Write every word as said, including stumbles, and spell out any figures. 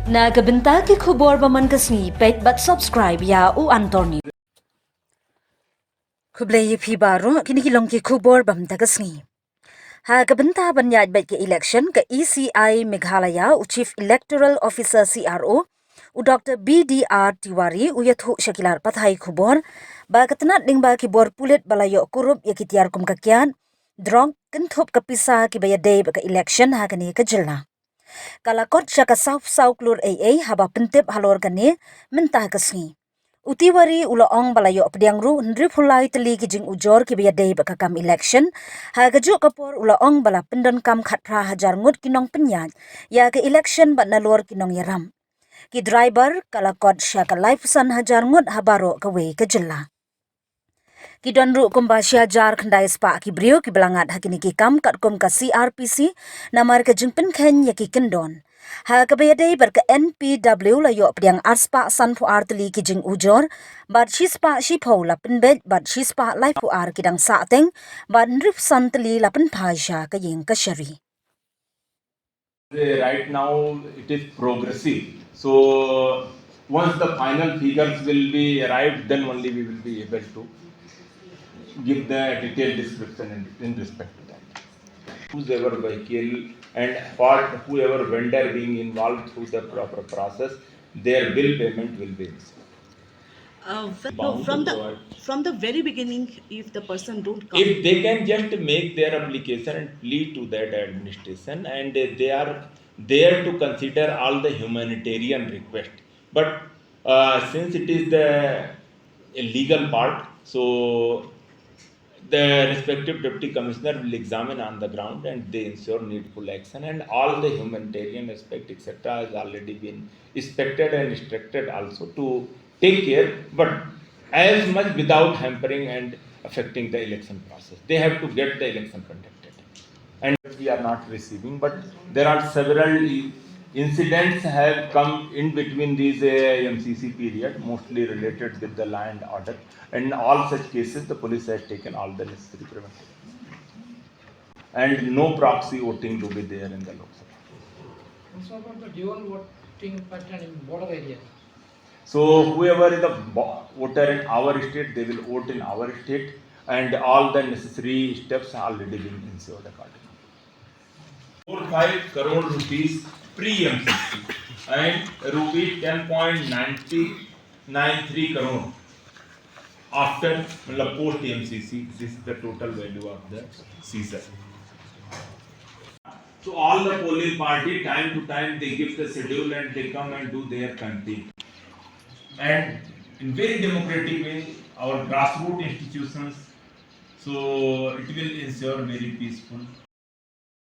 Na ka bynta ki khubor ba man ka sngi, peit bad subscribe ïa u Anthony. Khublei ïa phi baroh, kine ki long ki khubor ba mynta ka sngi. Ha ka bynta ban ïaid beit ka election, ka E C I Meghalaya, u Chief Electoral Officer, C R O, u Doctor B D R Tiwari, u ïathuh sha ki lad pathai khubor ba ka tnat lyngba ki bor pulit ba la ïoh kurup ïa ki tiar kum ka kiad, drok, kynthup ka pisa kiba ïadei bad ka election ha kane ka jylla. Ka la kot sha ka saw saw klur ei ei haba pyntip halor kane mynta ka sngi. U Tiwari u la ong ba la ïoh pdiang ruh hynriewphew lai tylli ki jingujor kiba ïadei bad ka kam election. Ha kajuh ka por u la ong ba la pyndonkam khatphra hajar ngut ki nongpynïaid ïa ka election bad nalor ki nongïalam. Ki driver ka la kot sha ka laiphew san hajar ngut ha baroh kawei ka jylla. Ki don ruh kumba shi hajar khyndai spah ki briew kiba la ngat ha kine ki kam katkum ka C R P C, namar ka jingpynkheiñ ïa ki kyndon. Ha kaba ïadei bad ka N P W la ïoh pdiang ar spah sanphew ar tylli ki jingujor, bad shi spah shiphew la pynbeit, bad shi spah laiphew ar ki dang sahteng, bad hynriewphew san tylli la pynphai sha ka ïing kashari. Uh, right now it is progressive. So once the final figures will be arrived, then only we will be able to give the detailed description in, in respect to that. Whosoever vehicle and what, whoever vendor being involved through the proper process, their bill payment will be received. Uh, well, no, Bound from to the provide. From the very beginning, if the person don't come, If they can just make their application and plea to that administration, and they are there to consider all the humanitarian request. But uh, since it is the a legal part, so the respective deputy commissioner will examine on the ground and they ensure needful action, and all the humanitarian aspect, et cetera, has already been inspected and instructed also to take care, but as much without hampering and affecting the election process. They have to get the election conducted. And we are not receiving, but there are several incidents have come in between these A I M C C period, mostly related with the law and order. In all such cases, the police has taken all the necessary preventive. And no proxy voting to be there in the Lok Sabha. Also about the dual voting pattern in border areas. So whoever is the bo- voter in our state, they will vote in our state, and all the necessary steps are already being ensured accordingly. Four five crore rupees pre M C C and rupee ten point nine three crore after, matlab, post M C C. This is the total value of the seizure. So all the polling party, time to time, they give the schedule and they come and do their counting. And in very democratic way, our grassroots institutions, so it will ensure very peaceful